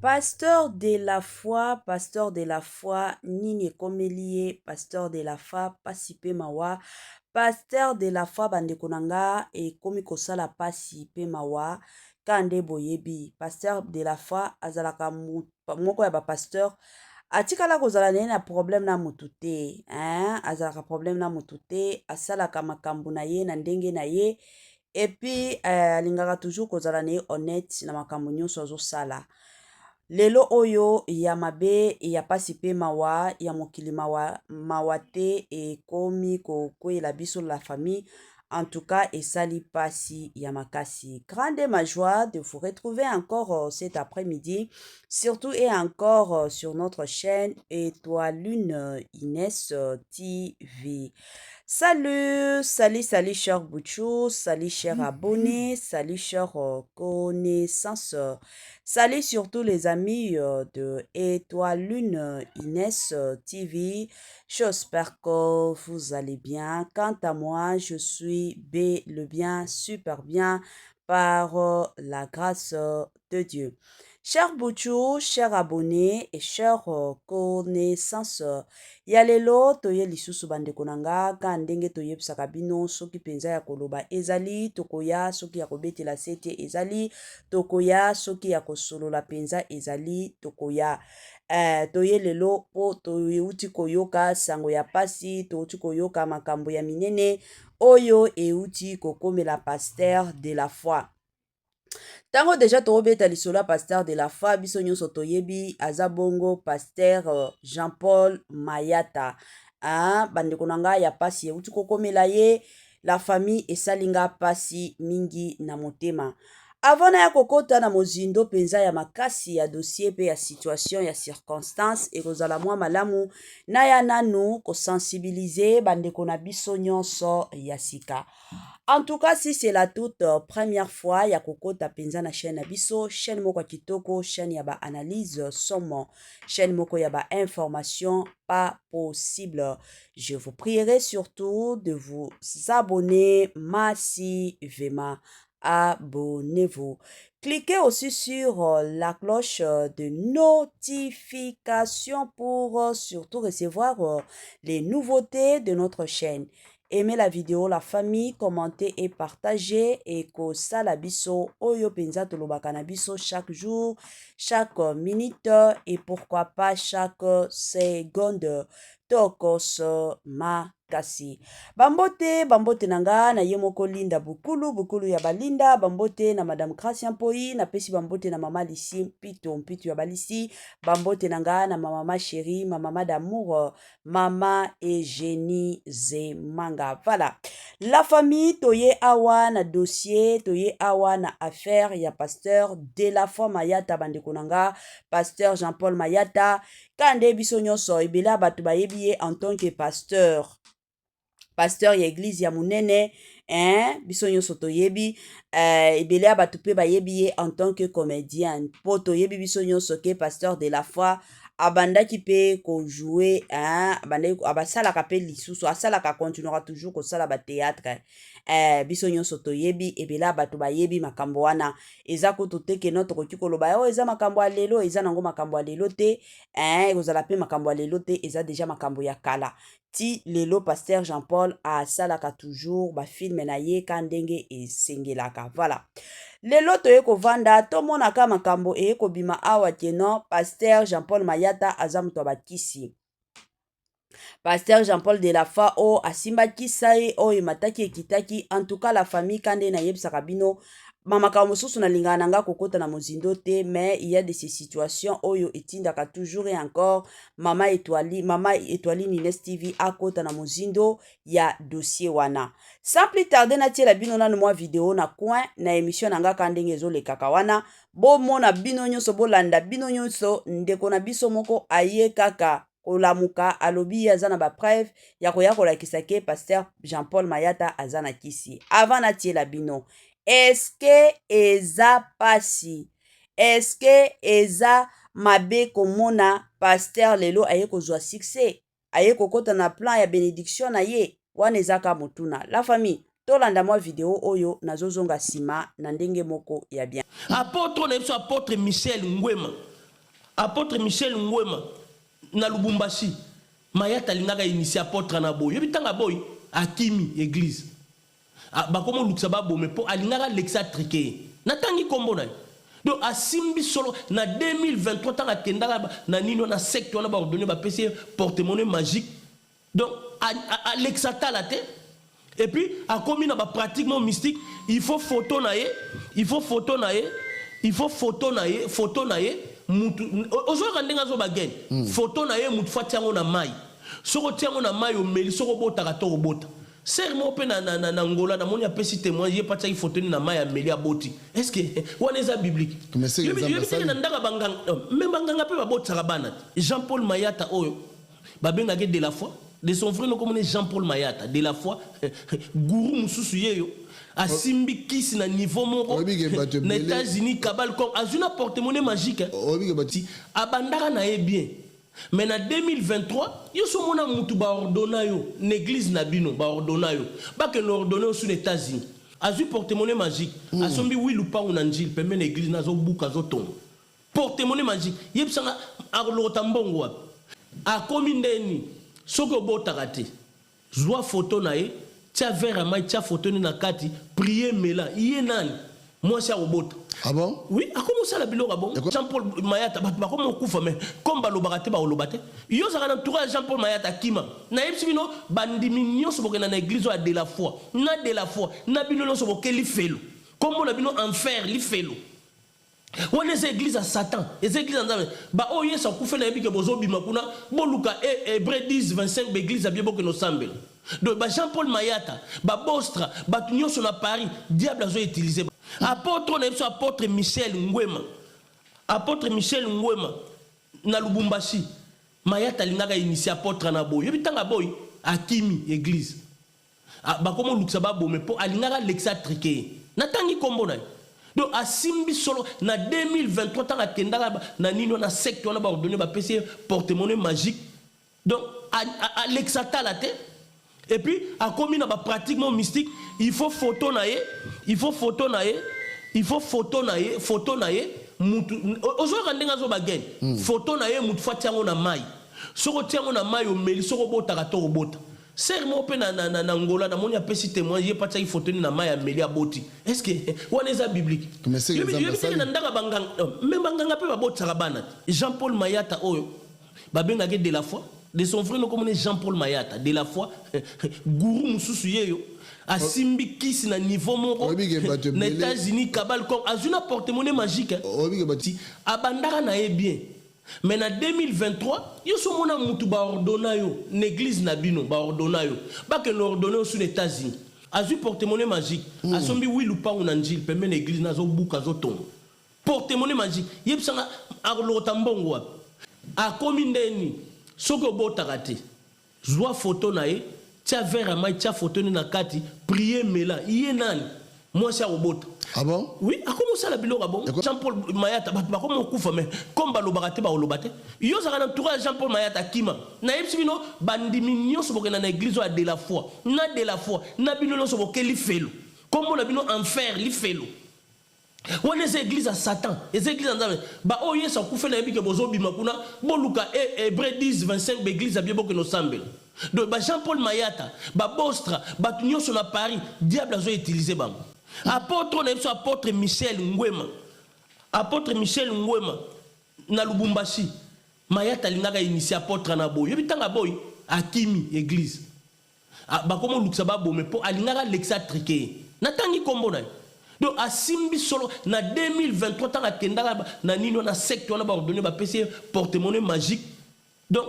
Pasteur de la foi, pasteur de la foi, nini ekomeli ye pasteur de la foi, pasi pe mawa. Pasteur de la foi bandeko na nga ekomi kosala pasi pe mawa ka nde boyebi. Pasteur de la foi azalaka moko ya ba pasteur atikala kozala na ye na problème na mutu te, hein? Azalaka problème na mutu te, asalaka makambo na ye na ndenge na ye. Et puis alingaka toujours kozala na ye honnête na makambo nyonso azosala. Lelo oyo ya mabe ya pasi pe mawa ya mokili mawa mawa te ekomi kokweyela biso la famille en tout cas esali pasi ya makasi. Grande ma joie de vous retrouver encore cet après-midi, surtout et encore sur notre chaîne Étoile Lune Inès TV. Salut, salut, salut cher Bouchou, salut cher abonné, salut cher connaissance, salut surtout les amis de Étoile Lune Inès TV. J'espère que vous allez bien. Quant à moi, je suis bel et bien, super bien par la grâce de Dieu. Cher Bouchou, cher abonné et cher connaissance, ya lelo toye lisusu bandeko na nga ka ndenge toyebisaka bino soki mpenza ya koloba ezali tokoya, soki ya kobetela sete ezali tokoya, soki ya kosolola mpenza ezali tokoya. Toye lelo mpo touti koyoka sango ya pasi, touti koyoka makambo ya minene oyo euti kokomela pasteur de la foi. Ntango deja tobeta lisolo ya pasteur de la foi, biso nyonso toyebi aza bongo pasteur Jean-Paul Mayata. Ah, bandeko na ngai ya pasi euti kokomela ye, la famille esali nga pasi mingi na motema. Avant na ya kokota na mozindo mpenza ya makasi ya dossier pe ya situation ya circonstance, ekozala mwa malamu na ya nanu kosensibiliser bandeko na biso nyonso ya sika. En tout cas, si c'est la toute première fois ya kokota penza na chaîne na biso, chaîne moko ya kitoko, chaîne ya ba analyse somo, chaîne moko ya ba information pas possible. Je vous prierai surtout de vous abonner massivement. Abonnez-vous. Cliquez aussi sur la cloche de notification pour surtout recevoir les nouveautés de notre chaîne. Aimez la vidéo, la famille, commentez et partagez. Et kosala biso oyo penza tolobaka na biso chaque jour, chaque minute et pourquoi pas chaque seconde. Tokos makasi. Bambote, bambote na nga na ye moko Linda Bukulu, Bukulu ya balinda, bambote na Madame Gracia Mpoi, napesi bambote na Mama Lisi Mpito, Mpito ya balisi, bambote na nga na ma mama chérie, ma mama d'amour, Mama Eugénie Zemanga. Voilà. La famille toye awa na dossier, toye awa na affaire ya pasteur de la foi Mayata bandeko na nga, pasteur Jean-Paul Mayata, kande biso nyonso ebele bato bayebi ye en tant que pasteur. Pasteur ya église ya munene, hein, biso nyonso toyebi, ebele ya bato pe bayebi ye en tant que comédien. Po toyebi biso nyonso ke pasteur de la foi abandaki pe kojouer, hein, abandaki abasalaka pe lisusu, asalaka continuera toujours kosala ba théâtre. Biso nyonso toyebi, ebele ya bato bayebi makambo wana. Eza kutu te ke no tokoki koloba oyo eza makambo ya lelo, eza nango makambo ya lelo te, hein, ekozala pe makambo ya lelo te, eza déjà makambo ya kala. Ti lelo pasteur Jean-Paul asalaka toujours ba film na ye ka ndenge esengelaka. Voilà. Lelo toye kovanda tomonaka makambo eye kobima awa ke non pasteur Jean-Paul Mayata aza moto ya bakisi. Pasteur Jean-Paul de la foi o asimbaki sai oyo emataki ekitaki. En tout cas la famille ka nde nayebisaka bino makambo mosusu nalingaka na nga kokota na mozindo te, mais il y a de ces situations oyo etindaka toujours et encore Mama Etoile, Mama Etoile Nines TV akota na mozindo ya dossier wana. Sans plus tarder natiela bino nanu mwa video na coin na émission na nga ka ndenge ezolekaka wana. Bomona bino nyonso, bolanda bino nyonso, ndeko na biso moko aye kaka kolamuka alobi ye aza na ba preuve ya koya kolakisa ke pasteur Jean-Paul Mayata aza na kisi. Avant natiela bino, est-ce que eza pasi? Est-ce que eza mabe komona pasteur lelo aye kozwa succès, aye kokota na plan ya bénédiction na ye? Wana eza ka motuna. La famille, tolanda mwa video oyo nazozonga nsima na ndenge moko ya bien. Apôtre na biso, apôtre Michel Ngwema. Apôtre Michel Ngwema na Lubumbashi, Mayata alingaka initie apôtre na boyi. Yebi tanga boyi akimi église. Bakomo lukisa babome po alingaka alekisa trike ye. Natangi kombo na ye. Donc asimbi solo na 2023 tanga akendaka na nini wana secte wana ba ordonner, bapesi ye porte-monnaie magique. Donc alekisa tala te. Et puis akomi na ba pratique mo mystique, il faut photo na ye, il faut photo na ye, il faut photo na ye, photo na ye mutu ozoyoka ndenge azoba gene. Photo na ye mutu faut atia yango na mai. Soki otia yango na mai omeli, soki obotaka to obota. Sœur moko mpe na Angola, namoni apesi témoignage, ye mpe atiaki photo ni na mai, ameli, aboti. Est ce que wana eza biblique? Mais c'est Yobi Nzambe yobi teke asali. na ndako ya banganga, mais banganga mpe babotisaka bana te. Jean-Paul Mayata oyo babengaki de la foi, de son vrai nom komone Jean-Paul Mayata de la foi, gourou mosusu ye yo asimbi kisi na niveau moko Oyebi ke bato na ebele États-Unis, Kabal comme azwi na porte-monnaie magique, hein. Oyebi ke bato Abandaka na ye bien, mais na 2023 yo so omona mutu baordonna yo na église na bino, baordonna yo, bakende ordonne yo su na États-Unis, azwi porte-monnaie magique, asombi wi lupangu na Njili pembe na église na, azobuka, azotonga. Porte-monnaie magique, yebisanga alokota mbongo wapi? Akomi ndeni, soki obotaka te, zwa photo na ye, tia verre ya mai, tia photo ni na kati, prie, mela. Ye nani? Mwasi akobota. Ah bon? Oui, akomi osala biloko ya bongo. Jean Paul Mayata, bato bakomi okufa, mais comme balobaka te, bakoloba te. Yo ozalaka na entourage ya Jean Paul Mayata, kima. Nayebisi bino, bandimi nyonso bokenda na église oyo ya de la foi, na de la foi na bino nyonso bokeli felo, kombo na bino enfer, lifelo. Wana eza église ya Satan, eza église ya Nzambe. Baoyo Yesu akufe, nayebi ke bozobima kuna, boluka Hébreu 10 25, baéglise ya bie, bokende osambela. Donc ba Jean Paul Mayata, babostra, bato nyonso na Paris, diable azoutiliser apôtre oyo na biso, apôtre Michel Ngwema. Apôtre Michel Ngwema na Lubumbashi, Mayata alingaka initie apôtre na boyi. Yebi ntango aboyi, akimi église. Bakomi olukisa babome mpo alingaka alekisa trike ye. Natangi nkombo na ye. Donc asimbi solo na 2023 ntango akendaka na nini wana secte wana, baordonne, bapesi ye porte-monnaie magique. Donc alekisa tala te. Et puis akomi na bapratique mo mystique, il faut photo na ye, il faut photo na ye, il faut photo na ye, photo na ye mutu ozoyoka ndenge azoba gene. Photo na ye mutu faut atia yango na mai. Soki otia yango na mai omeli, soki obotaka to obota. Sœur moko mpe na Angola, namoni apesi témoignage, ye mpe atiaki photo ni na mai, ameli, aboti. Est ce que wana eza biblique? Mais c'est Yobi Nzambe yobi teke asali. na ndako ya banganga, mais banganga mpe babotisaka bana te. Jean Paul Mayata oyo babengaki de la foi, de son vrai nom komone Jean Paul Mayata de la foi, gourou mosusu ye yo asimbi kisi na niveau moko Oyebi ke bato na ebele États-Unis, Kabal comme azwi na porte-monnaie magique, hein. Oyebi ke bato Abandaka na ye bien, mais na 2023 yo so omona mutu baordonna yo na église na bino, baordonna yo, bakende ordonne yo su na États-Unis, azwi porte-monnaie magique, asombi wi lupangu na Njili pembe na église na, azobuka, azotonga. Porte-monnaie magique, yebisanga alokota mbongo wapi? Akomi ndeni, soki obotaka te, zwa photo na ye, tia verre ya mai, tia photo ni na kati, prie, mela. Ye nani? Mwasi akobota. Ah bon? Oui, akomi osala biloko ya bongo. Jean Paul Mayata, bato bakomi okufa, mais comme balobaka te, bakoloba te. Yo ozalaka na entourage ya Jean Paul Mayata, kima. Nayebisi bino, bandimi nyonso bokenda na église oyo ya de la foi, na de la foi na bino nyonso bokeli felo, kombo na bino enfer, lifelo. Wana eza église ya Satan, eza église ya Nzambe. Baoyo Yesu akufe, nayebi ke bozobima kuna, boluka Hébreu 10 25, baéglise ya bie, bokende osambela. Donc ba Jean Paul Mayata, babostra, bato nyonso na Paris, diable azoutiliser bango. Apôtre oyo na biso, apôtre Michel Ngwema. Apôtre Michel Ngwema na Lubumbashi, Mayata alingaka initie apôtre na boyi. Yebi ntango aboyi, akimi église. Bakomi olukisa babome mpo alingaka alekisa trike ye. Natangi nkombo na ye. Donc asimbi solo na 2023 ntango akendaka na nini wana secte wana, baordonne, bapesi ye porte-monnaie magique. Donc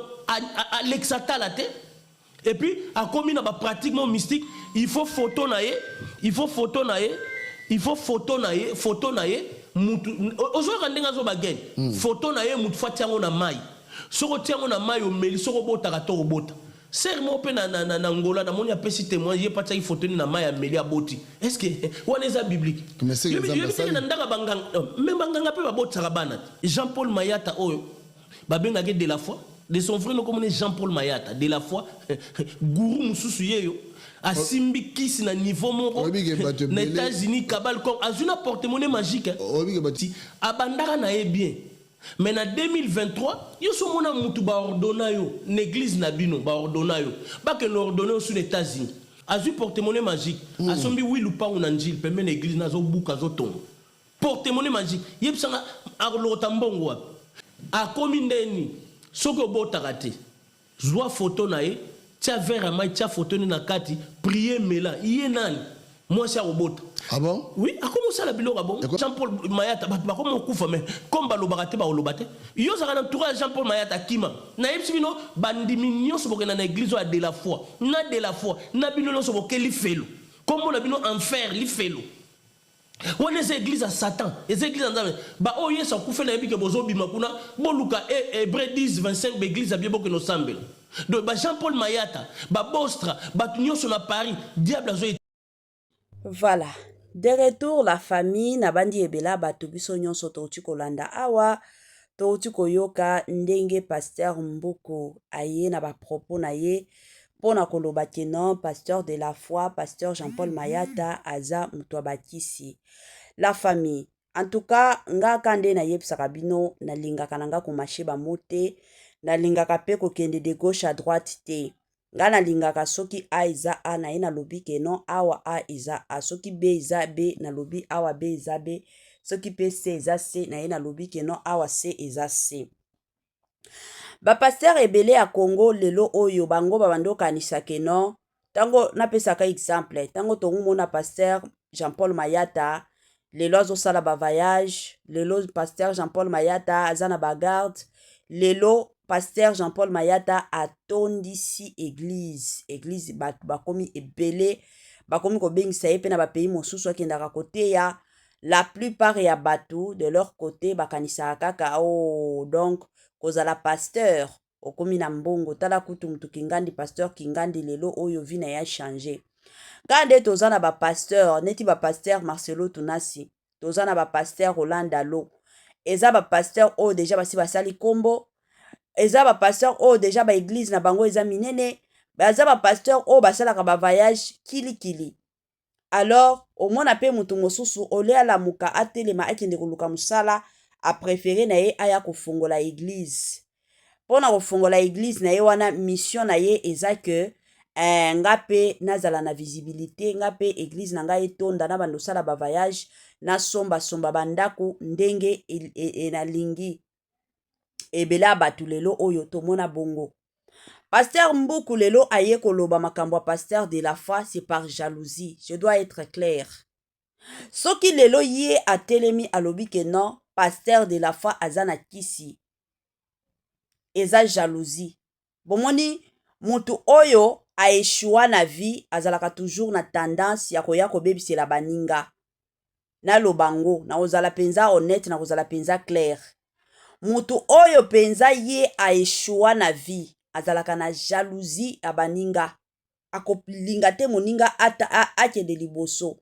alekisa tala te. Et puis akomi na bapratique mo mystique, il faut photo na ye, il faut photo na ye, il faut photo na ye, photo na ye mutu ozoyoka ndenge azoba gene. Photo na ye mutu faut atia yango na mai. Soki otia yango na mai omeli, soki obotaka to obota. Sœur moko mpe na Angola, namoni apesi témoignage, ye mpe atiaki photo ni na mai, ameli, aboti. Est ce que wana eza biblique? Mais c'est Yobi Nzambe yobi teke asali. na ndako ya banganga, mais banganga mpe babotisaka bana te. Jean Paul Mayata oyo babengaki de la foi, de son vrai nom komone Jean Paul Mayata de la foi, gourou mosusu ye yo asimbi kisi na niveau moko Oyebi ke bato na ebele États-Unis, Kabal comme azwi na porte-monnaie magique, hein. Oyebi ke bato Abandaka na ye bien. Mais na 2023, yo so mona mutu ba ordonna yo na église na bino, ba ordonna yo, bakende ordonner yo su na États-Unis. Azwi porte-monnaie magique, asombi wi lupangu na Njili pembeni na église, nazobuka, azotonga. Porte-monnaie magique, yebisanga, alokota mbongo wapi? Akomi ndeni? Soki obotaka te, zwa foto na ye, tia verre ya mai, tia foto ne na kati, prie, mela. Ye nani? Mwasi akobota. Ah bon? Oui, akomi osala biloko ya bongo. Jean Paul Mayata, bato bakomi okufa, mais comme balobaka te, bakoloba te. Yo ozalaka na entourage ya Jean Paul Mayata, akima. Nayebisi bino, bandimi nyonso bokenda na église oyo ya de la foi, na de la foi na bino nyonso boke lifelo. Kombo na bino enfer, lifelo. Wana eza église ya Satan, eza église ya Nzambe. Baoyo Yesu akufe, nayebi ke bozobima kuna, boluka Hébreu 10 25, baéglise ya bie, bokende osambela. Donc ba Jean Paul Mayata, babostra, bato nyonso na Paris, diable azo Voilà, de retour la famille. Nabandi ebela bato, biso nyonso touti kolanda awa, touti koyoka ndenge pasteur Mbuku aye na bapropos na ye mpona koloba ke non, pasteur de la foi, pasteur Jean-Paul Mayata aza moto ya bakisi. La famille, en tout cas, nga ka nde nayebisaka bino, nalingaka na nga komâcher bamots te, nalingaka mpe kokende de gauche à droite te. Nga nalingaka soki A eza A, na ye nalobi ke non, awa A eza A. Soki B eza B, nalobi awa B eza B. Soki mpe C eza C, na ye nalobi ke non, awa C eza C. Bapasteur ebele ya Congo lelo oyo, bango babandi okanisa ke non. Ntango napesaka exemple, ntango tongomona pasteur Jean-Paul Mayata lelo azosala bavoyage, lelo pasteur Jean-Paul Mayata aza na bagarde, lelo pasteur Jean-Paul Mayata atondisi église, église bato bakomi ebele, bakomi kobengisa ye mpe na bapays mosusu akendaka koteya, la plupart ya bato de leur côté bakanisaka kaka: oh, donc kozala pasteur, okomi na mbongo. Tala kutu mutu Kingandi, pasteur Kingandi, lelo oyo vie na ye achanger. Kaka nde toza na bapasteur neti bapasteur Marcelo Tunasi, toza na bapasteur Roland Dalo, eza bapasteur oyo déjà basi basali nkombo, eza bapasteur oyo déjà baéglise na bango eza minene, baza bapasteur oyo basalaka bavoyage kilikili. Alors omona mpe moto mosusu ole alamuka, atelema, akende koluka mosala, apréférer na ye aya kofongola église. Mpona kofongola église na ye wana, mission na ye eza ke nga mpe nazala na visibilité, nga mpe église na ngai etonda, na bando osala bavoyage, nasombasomba bandako ndenge nalingi. Ebele ya bato lelo oyo tomona bongo. Pasteur Mbuku lelo aye koloba makambo ya pasteur de la foi, c'est par jalousie, je dois être clair. Soki lelo ye atelemi, alobi ke non, pasteur de la foi aza na kisi, eza jalousie. Bomoni, motu oyo aéchouer na vie azalaka toujours na tendance ya koya kobebisela baninga. Naloba ngo, nakozala mpenza honnête, nakozala mpenza clair: motu oyo mpenza ye aéchouer na vie azalaka na jalousie ya baninga, akolinga te moninga ata akende liboso.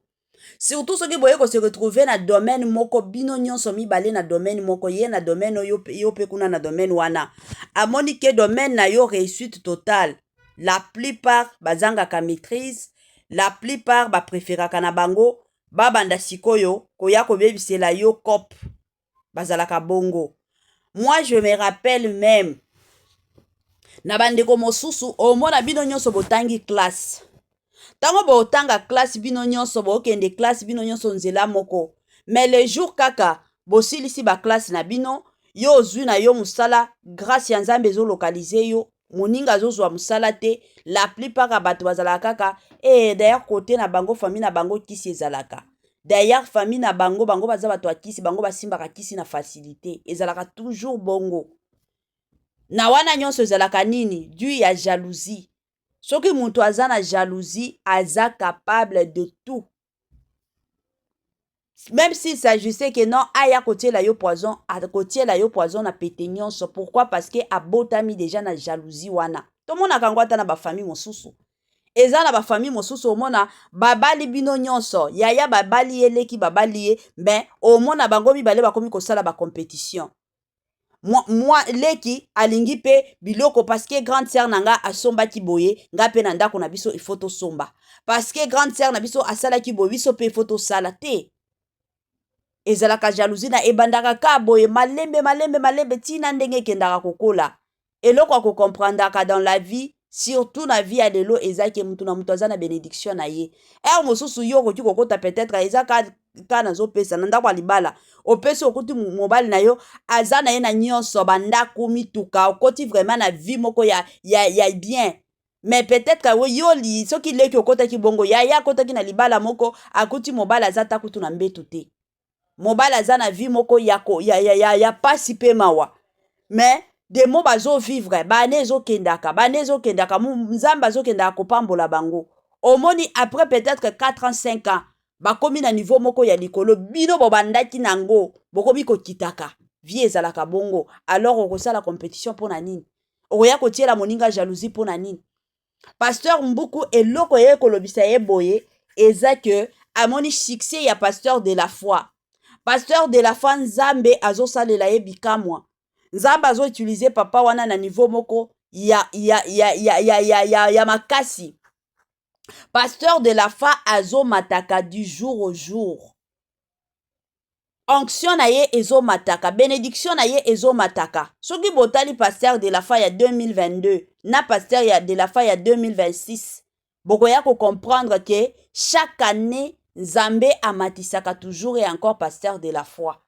Surtout soki boye kose retrouver na domaine moko, bino nyonso mibale na domaine moko, ye na domaine oyo, yo mpe kuna na domaine wana, amoni ke domaine na yo réussite totale. La plupart bazangaka maîtrise, la plupart bapréféraka na bango babanda sikoyo koya kobebisela yo cope. Bazalaka bongo. Moi, je me rappelle même na bandeko mosusu, omona bino nyonso botangi classe. Ntango botanga classe, bino nyonso bokende classe, bino nyonso nzela moko. Mais le jour kaka bosilisi baclasse na bino, yo ozwi na yo mosala, grâce ya Nzambe ezolocaliser yo, moninga azozwa mosala te. La plupart ya bato bazalaka kaka e d'ailleurs côté na bango, famille na bango, kisi ezalaka. D'ailleurs famille na bango, bango baza bato ya kisi, bango basimbaka kisi na facilité. Ezalaka toujours bongo. Na wana nyonso ezalaka nini? Dû ya jalousie. Soki moto aza na jalousie, aza capable de tout, même s'il s'agissait que non, aya kotiela yo poison, akotiela yo poison na pete nyonso. Pourquoi? Parce que abotami déjà na jalousie wana. Tomonaka yango ata na bafamille mosusu. Eza na bafamille mosusu, omona babali bino nyonso, yaya babali ye, leki babali ye, mais omona bango mibale bakomi kosala bacompétition. Mwa leki alingi mpe biloko parce que grande sœur na nga asombaki boye, nga mpe na ndako na biso ifo tosomba, parce que grande sœur na biso asalaki boye, biso mpe ifo tosala te. Ezalaka jalousie na ebandaka ka boye malembe malembe malembe tina ndenge ekendaka kokola. Eloko ya kocomprendaka dans la vie, surtout na vie ya lelo, eza ke mutu na mutu aza na bénédiction na ye. Heure mosusu yo okoki kokota, peut-être eza ka nazopesa na ndako ya libala, opesi, okuti mobali na yo aza na ye na nyonso, bandako, mituka, okoti vraiment na vie moko ya bien. Mais peut-être yo li soki leki okotaki bongo, yaya akotaki na libala moko, akuti mobali aza ta kutu na mbetu te, mobali aza na vie moko ya pasi mpe mawa. Mais demo bazovivre, bane ezokendaka, bane ezokendaka, Nzambe azokendaka kopambola bango. Omoni, après peut-être 4 ans, 5 ans, bakomi na niveau moko ya likolo. Bino bobandaki nango, bokomi kokitaka. Vie ezalaka bongo. Alors okosala compétition mpo na nini? Okoya kotiela moninga jalousie mpo na nini? Pasteur Mbuku, eloko ye kolobisa ye boye eza ke amoni succès ya pasteur de la foi. Pasteur de la foi, Nzambe azosalela ye bikamwa. Nzambe azoutiliser papa wana na niveau moko ya makasi. Pasteur de la foi azomataka du jour au jour, onction na ye ezomataka, bénédiction na ye ezomataka. Soki botali pasteur de la foi ya 2022 na pasteur ya de la foi ya 2026, bokoya kocomprendre ke chaque année Nzambe amatisaka toujours et encore pasteur de la foi.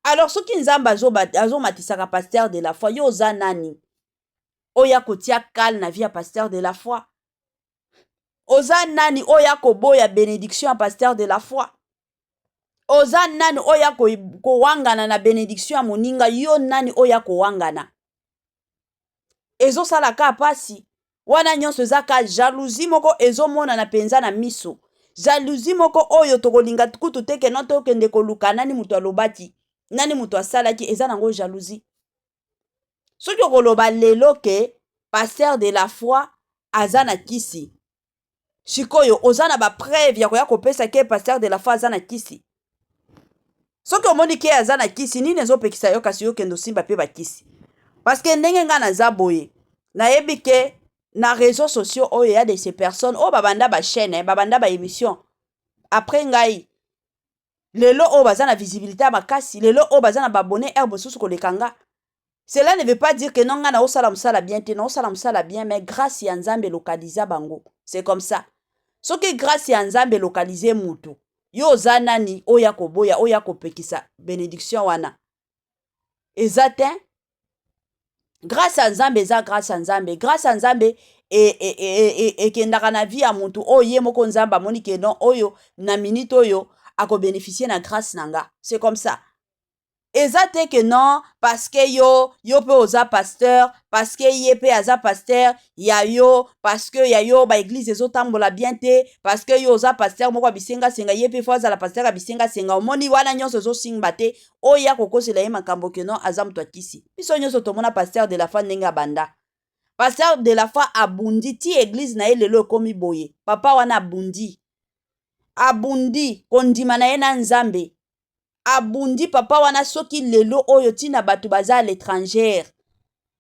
Alors soki Nzambe azomatisaka pasteur de la foi, yo oza nani oyo akotia kale na vie ya pasteur de la foi? Oza nani oyo akoboya bénédiction ya pasteur de la foi? Oza nani oyo akowangana na bénédiction ya moninga? Yo nani oyo akowangana? Ezosala ka pasi wana nyonso, eza ka jalousie moko ezomonana mpenza na miso, jalousie moko oyo tokolinga kutu te keno tokende koluka nani moto alobaki, nani moto asalaki. Eza nango jalousie. Soki okoloba lelo ke pasteur de la foi aza na kisi, sikoyo oza na bapreuve ya koya kopesa ke pasteur de la foi aza na kisi? Soki omoni ke aza na kisi, nini ezopekisa yo kasi yokende osimba mpe bakisi? Parce que ndenge ngai naza boye, nayebi ke na réseaux sociaux oyo ya de ces personnes oyo babanda bachaîne, babanda baémission après ngai, lelo oyo baza na visibilité ya makasi, lelo oyo baza na baabonnés heure mosusu koleka nga. Cela ne veut pas dire que non, ngai naosala mosala bien te. Naosala mosala bien, mais grâce ya Nzambe elocaliza bango. C'est comme ça. Soki grâce ya Nzambe elocalize mutu, yo oza nani oyo akoboya, oyo akopekisa bénédiction wana? Eza te. Grâce ya Nzambe eza grâce ya Nzambe. Grâce ya Nzambe ekendaka na vie ya mutu oyo ye moko Nzambe amoni ke non, oyo na minute oyo akobénéficie na grâce na nga. C'est comme ça. Eza te ke non, parce que yo mpe oza pasteur, parce que ye mpe aza pasteur ya yo, parce que ya yo baéglise ezotambola bien te, parce que yo oza pasteur moko ya bisengasenga, ye mpe faut azala pasteur ya bisengasenga. Omoni, wana nyonso ezosimba te. Oyo akokosela ye makambo ke non, aza moto akisi. Biso nyonso tomona pasteur de la foi ndenge abanda. Pasteur de la foi abundi ti église na ye lelo ekomi boye. Papa wana abundi, abundi kondima na ye na Nzambe, abundi papa wana. Soki lelo oyo ntina bato baza à l'étranger,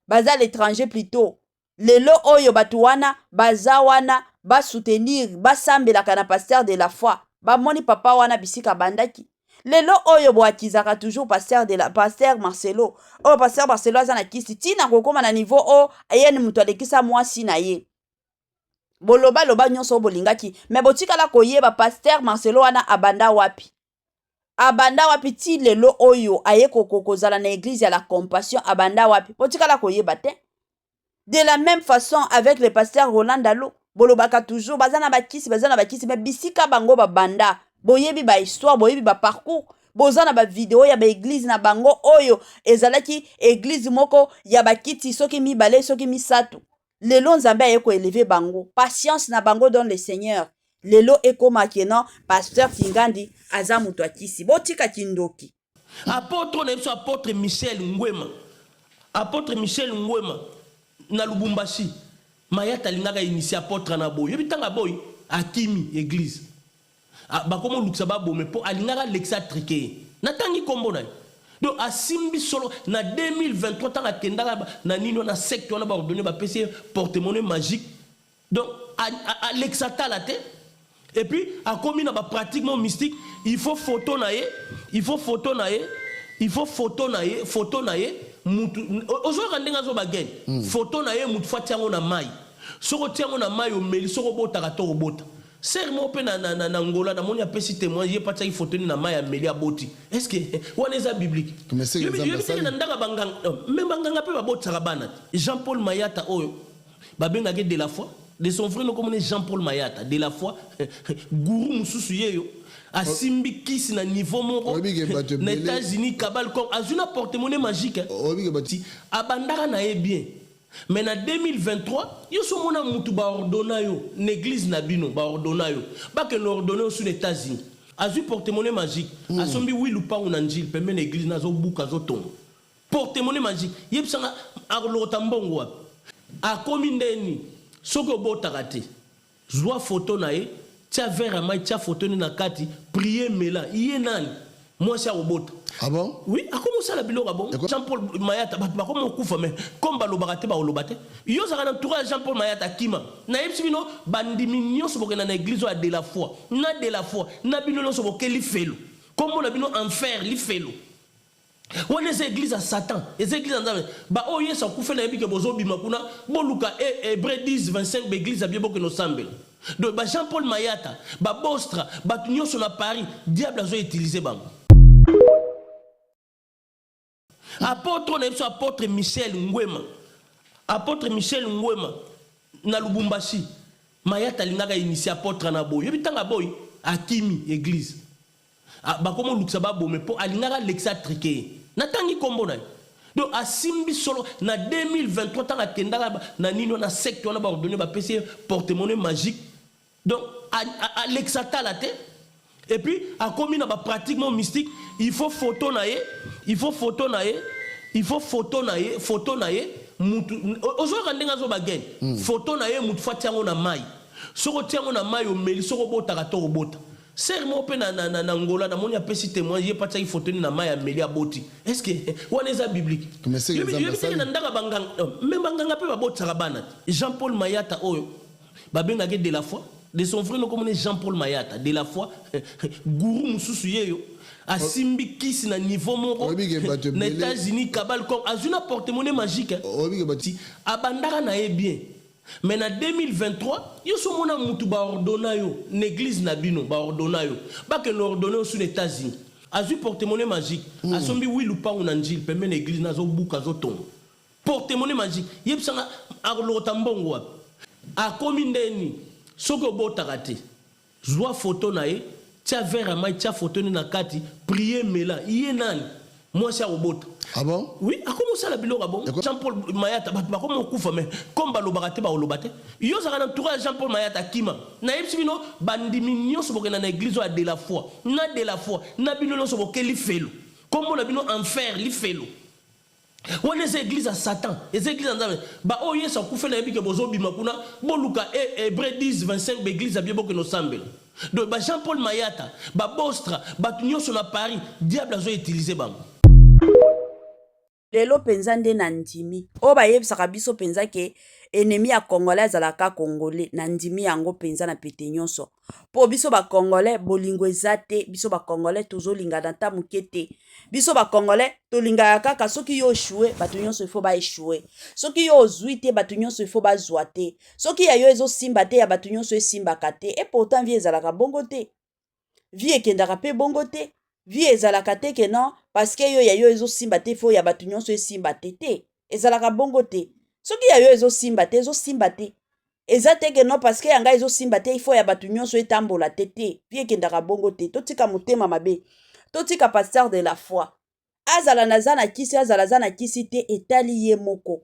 baza à l'étranger plutôt, lelo oyo bato wana baza wana basoutenir, basambelaka na pasteur de la foi, bamoni papa wana bisika bandaki. Lelo oyo boakizaka toujours pasteur de la pasteur Marcelo oyo, pasteur Marcelo aza na kisi, ntina kokóma na niveau oyo ayeni moto alekisa mwasi na ye. Bolobaloba nyonso oyo bolingaki, me botikala koyeba pasteur Marcelo wana abanda wapi, abanda wapi ti lelo oyo aye kozala na église ya la Compassion, abanda wapi, botikala koyeba te. De la même façon avec le pasteur Roland Dalo, bolobaka toujours baza na bakisi, baza na bakisi, me bisika bango babanda, boyebi bahistoire, boyebi baparcours, boza na bavideo ya baéglise na bango oyo ezalaki église moko ya bakiti soki mibale, soki misato. Lelo Nzambe aye koélever bango, patience na bango dans le Seigneur. Lelo ekóma non, pasteur Kingandi aza moto akisi. Botika kindoki. Apôtre na biso, apôtre Michel Ngwema, apôtre Michel Ngwema na Lubumbashi, Mayata alingaka initie apôtre na boyi. Yebi ntango aboyi, akimi église, bakoma olukisa babome mpo alingaka alekisa trike ye. Natangi nkombo na ye. Donc asimbi solo na 2023, ntango akendaka na nini wana, secte wana, baordonne, bapesi ye porte monnaie magique. Donc alekisa tala te. Et puis akomi na ba pratique mo mystique, il faut photo na ye, il faut photo na ye, il faut photo na ye, photo na ye mutu ozoyoka ndenge azoba gene photo na ye mutu faut atia yango na mai. Soki otia yango na mai, omeli, soki obotaka to obota. Sere moko mpe na Ngola, namoni apesi témoin, ye mpe atiaki photo ni na mai, ameli, aboti. Est ce que wana eza biblique? Mais c'est Yobi Nzambe yobi teke asali. na ndaka banganga, me banganga mpe babotisaka bana te. Jean Paul Mayata oyo babengaki de la foi, de son vrai nom komona Jean Paul Mayata de la foi, gourou mosusu ye yo asimbi kisi na niveau moko Oyebi ke bato na États-Unis, kabal comme azwi na porte-monnaie magique, hein. Oyebi ke bato Abandaka na ye bien, mais na 2023, yo so omona mutu baordonna yo na église na bino, baordonna yo, bakende ordonne yo su na États-Unis, azwi porte-monnaie magique, asombi wi lupangu na Njili pembe na église, na azobuka, azotonga. Porte-monnaie magique, yebisanga alokota mbongo wapi? Akomi ndeni, soki obotaka te, zwa photo na ye, tia verre ya mai, tia photo ni na kati, prie, mela. Ye nani? Mwasi akobota. Ah bon? Oui, akomi osala biloko ya bongo. Jean Paul Mayata, bato bakomi okufa, mais comme balobaka te, bakoloba te. Yo ozalaka na entourage ya Jean Paul Mayata, kima. Nayebisi bino, bandimi nyonso bokenda na église oyo ya de la foi, na de la foi na bino nyonso boke lifelo, kombo na bino enfer, lifelo. Wana eza église ya Satan, eza église ya Nzambe baoyo Yesu akufe. Nayebi ke bozobima kuna, boluka Hébreu 10 25, baéglise ya bie, bokende osambela. Donc ba Jean Paul Mayata, babostra, bato nyonso na Paris, diable azoutiliser bango. Apôtre na biso, apôtre Michel Ngwema, apôtre Michel Ngwema na Lubumbashi, Mayata alingaka initie apôtre na boyi. Yebi ntango aboyi, akimi église. Ah, bakoma olukisa babome mpo alingaka alekisa atrike ye. Natangi nkombo na ye. Donc asimbi solo na 2023, ntango akendaka na nini wana, secte wana, baordonne, bapesi ye porte-monnaie magique. Donc alekisa tala te. Et puis akomi na bapratique mo mystique, il faut photo na ye, il faut photo na ye, il faut photo na ye, photo na ye mutu ozoyoka ndenge azoba gene photo na ye mutu faut atia yango na mai. Soki otia yango na mai, omeli, soki obotaka to obota. Sere moko mpe na Ngola, namoni apesi témoin, ye mpe atiaki photo ni na mai, ameli, aboti. Est ce que wana eza biblique? Mais c'est Yobi Nzambe yobi teke asali. na ndaka banganga, me banganga mpe babotisaka bana te. Jean Paul Mayata oyo babengaki de la foi, de son vrai nom komona Jean Paul Mayata de la foi, gourou mosusu ye yo asimbi kisi na niveau moko Oyebi ke bato na États-Unis, kabal comme azwi na porte-monnaie magique, hein. Oyebi ke bato Abandaka na ye bien, mais na 2023, yo so omona mutu baordonna yo na église na bino, baordonna yo, bakende ordonne yo su na États-Unis, azwi porte-monnaie magique, asombi wi lupangu na Njili pembe na église, na azobuka, azotonga. Porte-monnaie magique, yebisanga alokota mbongo wapi? Akomi ndeni, soki obotaka te, zwa photo na ye, tia verre ya mai, tia photo ni na kati, prie, mela. Ye nani? Mwasi akobota. Ah bon? Oui, akomi osala biloko ya bongo. Jean Paul Mayata, bato bakomi okufa, mais comme balobaka te, bakoloba te. Yo ozalaka na entourage ya Jean Paul Mayata, kima. Nayebisi bino, bandimi nyonso bokenda na église oyo ya de la foi, na de la foi na bino nyonso boke lifelo, kombo na bino enfer, lifelo. Wana eza église ya Satan, eza église ya Nzambe baoyo Yesu akufe. Nayebi ke bozobima kuna, boluka Hébreu 10 25, baéglise ya bie, bokende osambela. Donc ba Jean Paul Mayata, babostra, bato nyonso na Paris, diable azoutiliser bango. Lelo mpenza nde na ndimi oyo bayebisaka biso mpenza ke ennemi ya Congolais azalaka Congolais. Na ndimi yango mpenza na pete nyonso, mpo biso Bacongolais bolingo eza te. Biso Bacongolais tozolingana ata moke te. Biso Bacongolais tolingaka kaka soki yo échoué, bato nyonso ifo baéchouer. Soki yo ozwi te, bato nyonso ifo bazwa te. Soki ya yo ezosimba te, ya bato nyonso esimbaka te. Et pourtant vie ezalaka bongo te, vie ekendaka mpe bongo te. Vie ezalaka te ke non, parce que yo ya yo ezosimba te, fo ya bato nyonso esimba te. Te, ezalaka bongo te. Soki ya yo ezosimba te, ezosimba te. Eza te ke non, parce que ya ngai ezosimba te, ifo ya bato nyonso etambola te. Te, vie ekendaka bongo te. Totika motema mabe, totika pasteur de la foi. Azala naza na kisi, azala aza na kisi te, etali ye moko,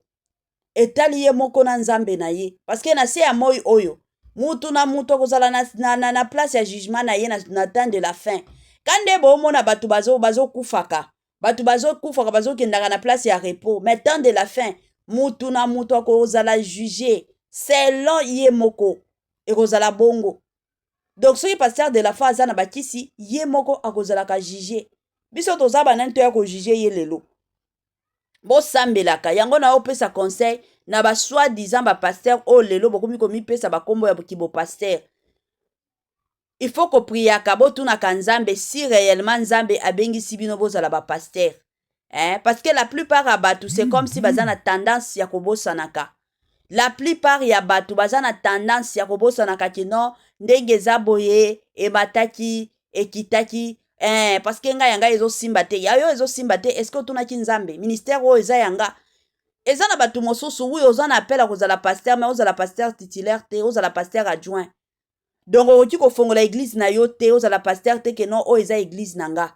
etali ye moko na Nzambe na ye. Parce que na se ya moi oyo, mutu na mutu akozala na place ya jugement na ye na temps de la fin. Ka nde boomona bato bazokufaka, bato bazokufaka, bazokendaka na place ya repos. Mais temps de la fin, mutu na mutu akozala juge selon ye moko, ekozala bongo. Donc soki pasteur de la foi aza na bakisi, ye moko akozalaka juge. Biso toza banani toya kojuger ye lelo? Bosambelaka yango na opesa conseil na basoi-disant bapasteur oyo lelo bokomi komipesa bakombo ya kibopasteur. Il faut kopriaka, botunaka Nzambe si réellement Nzambe abengisi bino bozala bapasteur, eh? Parce que la plupart ya bato, c'est comme si baza na tendance ya kobosanaka. La plupart ya bato baza na tendance ya kobosanaka ke non, ndenge eza boye, emataki, ekitaki, eh, parce que ngai ya ngai ezosimba te. Ya yo ezosimba te, est-ce otunaki Nzambe? Ministère oyo eza ya nga. Eza na bato mosusu, oui, oza na appel ya kozala pasteur, mais ozala pasteur titulaire te, ozala pasteur adjoint. Donc okoki kofongola église na yo te, ozala pasteur te ke non, oyo eza église na nga.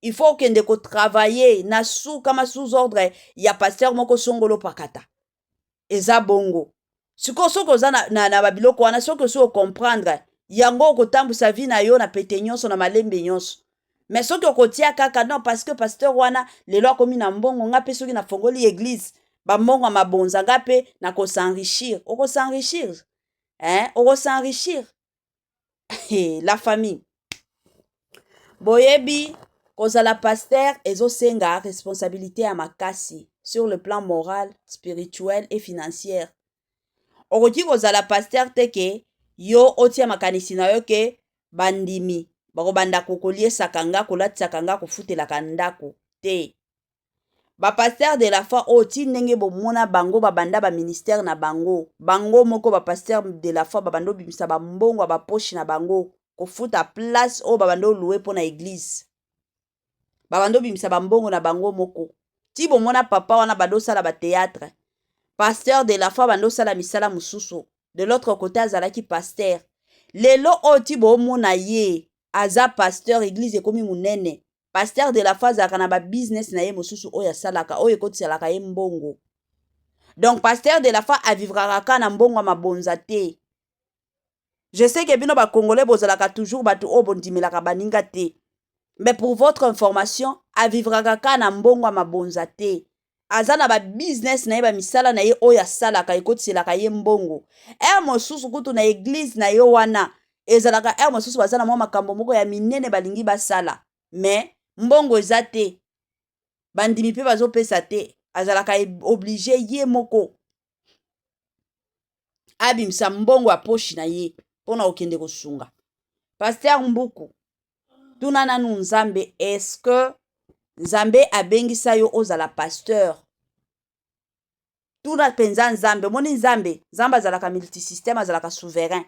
Il faut okende kotravailler na sous kama sous ordre ya pasteur moko songolo pakata. Eza bongo. Sikoyo soki oza na babiloko wana, soki osi ocomprendre yango, okotambwisa vie na yo na pete nyonso, na malembe nyonso. Mais soki okotia kaka non, parce que pasteur wana lelo akomi na mbongo, nga mpe soki nafongoli église, bambongo ya mabonza, nga mpe nakos'enrichir, okos'enrichir, hein? Okos'enrichir. La famille, boyebi, kozala pasteur ezosenga responsabilité ya makasi sur le plan moral, spirituel et financière. Okoki kozala pasteur te ke yo otia makanisi na yo ke bandimi bakobanda kokoliesaka nga, kolatisaka nga, kofutelaka ndako te. Bapasteur de la foi oyo, ti ndenge bomona bango babanda baministère na bango, bango moko bapasteur de la foi babanda obimisa bambongo ya bapoche na bango kofuta place oyo babanda olouer mpo na église. Babanda obimisa bambongo na bango moko. Ti bomona papa wana banda osala bathéâtre, pasteur de la foi, banda osala misala mosusu de l'autre côté, azalaki pasteur. Lelo oyo ti boomona ye aza pasteur, église ekomi monene, pasteur de la foi azalaka na babusiness na ye mosusu oyo asalaka, oyo ekotisalaka ye mbongo. Donc pasteur de la foi avivraka kaka na mbongo ya mabonza te. Je sais ke bino bacongolais bozalaka toujours bato oyo bondimelaka baninga te, mais pour votre information, avivraka kaka na mbongo ya mabonza te. Aza na babusiness na ye, bamisala na ye oyo asalaka, ekotiselaka ye mbongo. Heure mosusu kutu na église na ye wana ezalaka, heure mosusu baza na mwa makambo moko ya minene balingi basala, mais mbongo eza te, bandimi mpe bazopesa te. Azalaka obligé ye moko abimisa mbongo ya poche na ye mpona kokende kosunga. Pasteur Mbuku, tuna nanu Nzambe: est-ce Nzambe abengisa yo ozala pasteur? Tuna mpenza Nzambe. Omoni Nzambe, Nzambe azalaka multisystème, azalaka souverain.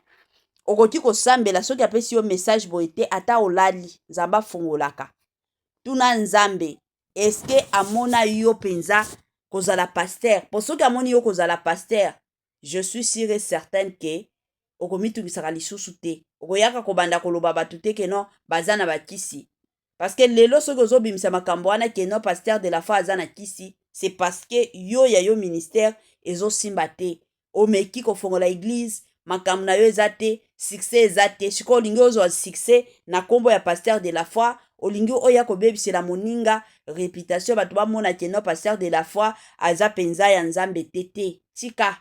Okoki kosambela, soki apesi yo message boye te, ata olali, Nzambe afungolaka. Tuna Nzambe: est-ce amona yo mpenza kozala pasteur? Mpo soki amoni yo kozala pasteur, je suis sûr et certaine ke okomitungisaka lisusu te, okoyaka kobanda koloba bato te ke non, baza na bakisi. Parce que lelo soki ozobimisa makambo wana ke non, pasteur de la foi aza na kisi, c'est parce que yo ya yo ministère ezosimba te. Omeki kofongola église, makambo na yo eza te, succès eza te. Sikoyo olingi ozwa succès na nkombo ya pasteur de la foi, olingi oya kobebisela moninga réputation, bato bamona ke non, pasteur de la foi aza mpenza ya Nzambe te. Te, tika,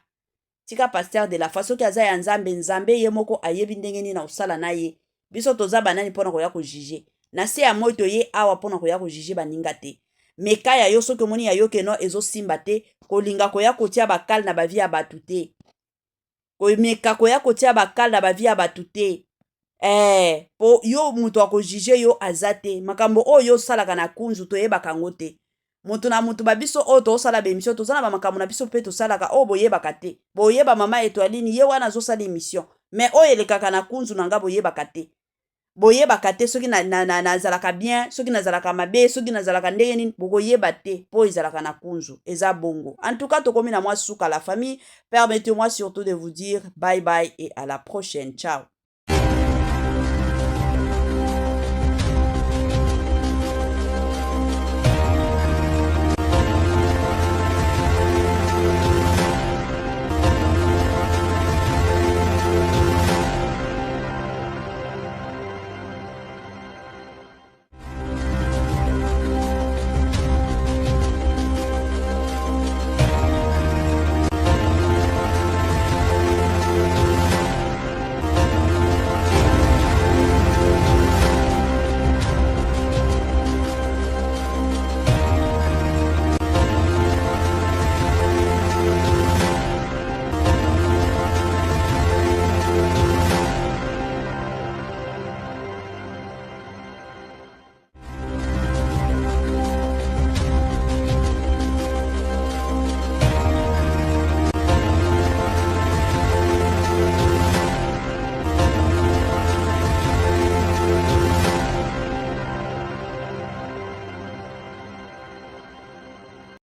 tika pasteur de la foi. Soki aza ya Nzambe, Nzambe ye moko ayebi ndenge nini na kosala na ye. Biso toza banani mpona koya kojuger na se ya moi? Toye awa mpona koya kojuger baninga te. Meka ya yo. Soki omoni ya yo ke non, ezosimba te, kolinga koya kotia bakale na bavie ya bato te, komeka koya kotia bakale na bavie ya bato te. Po yo moto akojuger yo aza te. Makambo oyo osalaka na kunzu, toyebaka yango te. Moto na moto, babiso oyo tozosala baémission, toza na bamakambo na biso mpe tosalaka oyo boyebaka te. Boyeba mama Etoiline, ye wana azosala émission, mais oyo elekaka na kunzu na nga boyebaka te. Boyebaka te soki nazalaka bien, soki nazalaka mabe, soki nazalaka ndenge nini, bokoyeba te, mpo ezalaka na kunzu. Eza bongo. En tout cas, tokomi na mwa suka. La famille, permettez-moi surtout de vous dire bye bye et à la prochaine. Ciao.